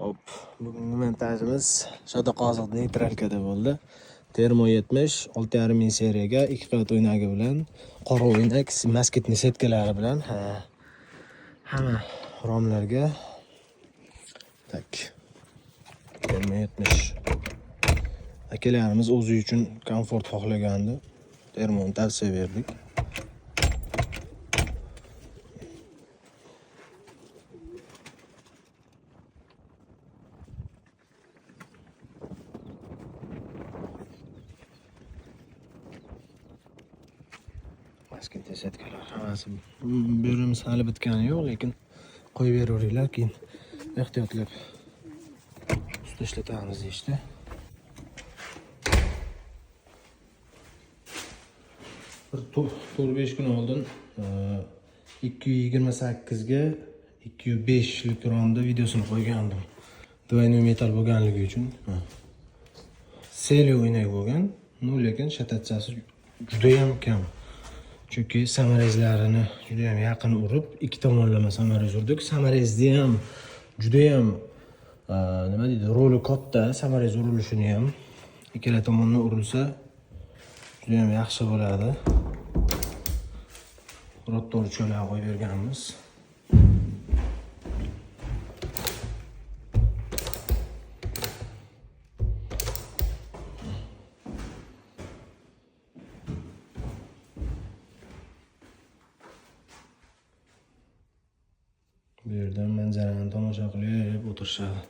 Hop, bugungi montajimiz Shotoqoziq neytralkada bo'ldi. Termo 70 6,5 ming seriyaga 2 qavat o'ynagi bilan, qora o'ynak, moskitni setkalari bilan, ha, hamma romlarga. Tak. Termo 70. Akalarimiz o'zi uchun komfort xohlagandi. Termoni tavsiya berdik. Moskitni setkalar hammasi berimiz hali bitgani yo'q, lekin qo'yib beraveringlar, keyin ehtiyotlab usta ishlatamiz deyishdi. Bir 4-5 kun oldin 228 ga 205 lik romda videosini qo'ygandim. Двойной metal bo'lganligi uchun. Ha. Seli o'ynak bo'lgan, no lekin shatatsiyasi juda ham kam. Chunki samarezlarini juda ham yaqin urib, ikki tomonlama samarez urdik. Samarezni ham juda ham nima deydi, roli katta, samarez urilishini ham ikkala tomondan urilsa juda ham yaxshi bo'ladi. Rotor cho'lar qo'yib berganmiz. Bu yerdan manzarani tomosha qilib o'tirishadi.